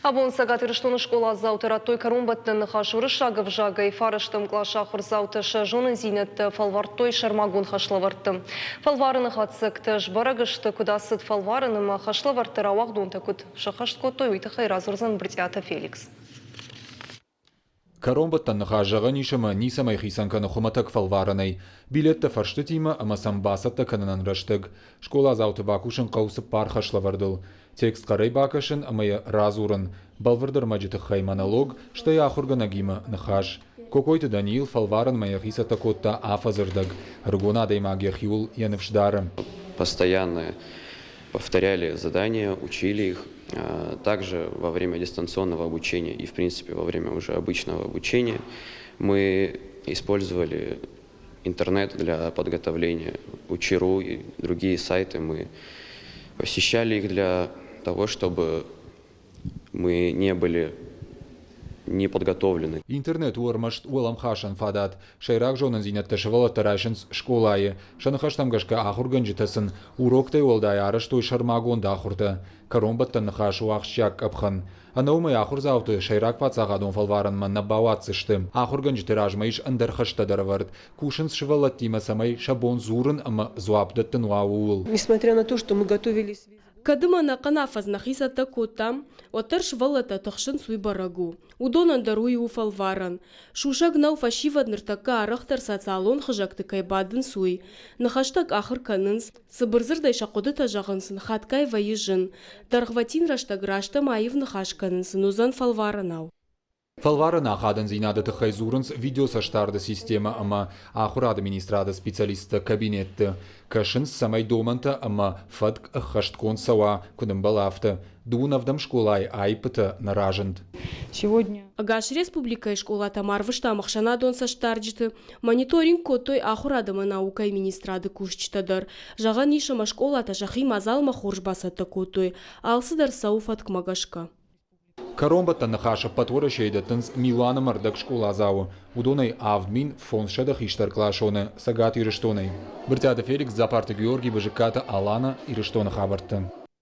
Абон Цӕгат Ирыстоны скъоладзаутӕ радтой кӕронбӕттӕн ныхас уырыссаг ӕвзагӕй. Фарӕстӕм къласы ахуырдзаутӕ сӕ зонындзинӕдтӕ фӕлвӕрдтой сӕрмагонд хӕслӕвӕрдты. Фӕлварыны хатдзӕгтӕ сбӕрӕг сты, куыд ацыд фӕлварӕн ӕмӕ хӕслӕвӕрдтӕ рауагъдонтӕ куыд сӕххӕст кодтой, уый тыххӕй радзурдзӕн Брытъиаты Феликс. Кӕронбӕттӕн ныхас зӕгъӕн ис ӕмӕ ницӕмӕй хицӕн кӕны хуымӕтӕг фӕлварӕнӕй. Билеттӕ фӕрстытимӕ ӕмӕ сӕм бацӕттӕ кӕнынӕн рӕстӕг. Скъоладзауты бакусын хъӕуы цыппар хӕслӕвӕрдыл. Текст хъӕрӕй бакӕсын ӕмӕ йӕ радзурын, бӕлвырд ӕрмӕджы тыххӕй монолог, стӕй ахуыргӕнӕгимӕ ныхас. Кокойты Даниил фӕлварӕнмӕ йӕхи цӕттӕ кодта афӕдзы рдӕг. Ӕрыгон адӕймаг йӕхиуыл йӕ ныфс дары. Постоянно повторяли задания, учили их. Также во время дистанционного обучения и, в принципе, во время уже обычного обучения мы использовали интернет для подготовления, Учи.ру и другие сайты. Мы посещали их для того, чтобы мы не были не подготовлены. Интернет у ӕрмӕст уӕлӕмхасӕн фадат. Сӕйраг зонындзинӕдтӕ сывӕллӕттӕ райсынц скъолайы. Сӕ ныхӕстӕм гӕсгӕ ахуыргӕнджытӕ сын уроктӕй уӕлдай арӕзтой сӕрмагонд ахуыртӕ. Кӕронбӕттӕн ныхас у ахсджиаг къӕпхӕн. Ӕнӕ уымӕй ахуырдзауты сӕйраг паддзахадон фӕлварӕнмӕ нӕ бауадздзысты. Ахуыргӕнджыты размӕ ис ӕндӕр хӕстӕ дӕр ӕвӕрд. Кусынц сывӕллӕттимӕ, цӕмӕй сӕ бон дзурын ӕмӕ дзуапп дӕттын уа, ууыл. Несмотря на то, что мы готовились Кӕд ӕмӕ ӕнӕхъӕн афӕдз нӕхи цӕттӕ кодтам, уӕддӕр сывӕллӕттӕ тыхсынц, уый бӕрӕг у. Уыдонӕн дӕр уый у фӕлварӕн. Сусӕг нӕу, фӕсивӕд ныртӕккӕ арӕхдӕр социалон хызӕгты кӕй бадынц, уый. Ныхӕстӕ къахыр кӕнынц, цыбырдзырдӕй сӕ хъуыдытӕ зӕгъын сын хатгай вӕййы зын. Дӕргъвӕтин рӕстӕг раст ӕмӕ аив ныхас кӕнын сын уыдзӕн фӕлварӕнау. Фӕлварӕны ахадындзинады тыххӕй дзурынц видеоцӕстдарды системӕ ӕмӕ ахуырады министрады специалисттӕ кабинетты. Кӕсынц, цӕмӕй домӕнтӕ ӕмӕ фӕтк ӕххӕстгонд цӕуа, куыд ӕмбӕлы, афтӕ. Дыууын ӕвдӕм скъолайы аиппытӕ нӕ разынд. Сегодня Ӕгас республикӕйы скъолатӕм арвыстам ӕхсӕнадон цӕстдарджыты, мониторинг кодтой ахуырад ӕмӕ наукӕйы министрады кусджытӕ дӕр. Зӕгъӕн ис, ӕмӕ скъолатӕ сӕхи мадзалмӕ хорз бацӕттӕ кодтой, алцыдӕр цӕуы фӕткмӕ гӕсгӕ. Кӕронбӕттӕн ныхас ӕппӕт Уӕрӕсейы дӕттынц милуан ӕмӕ ӕрдӕг скъоладзауы, уыдонӕй 7500 хистӕркъласоны Цӕгат Ирыстонӕй. Брытъиаты Феликс, Дзапарты Георгий, Бызыккаты Алана, Ирыстоны хабӕртты.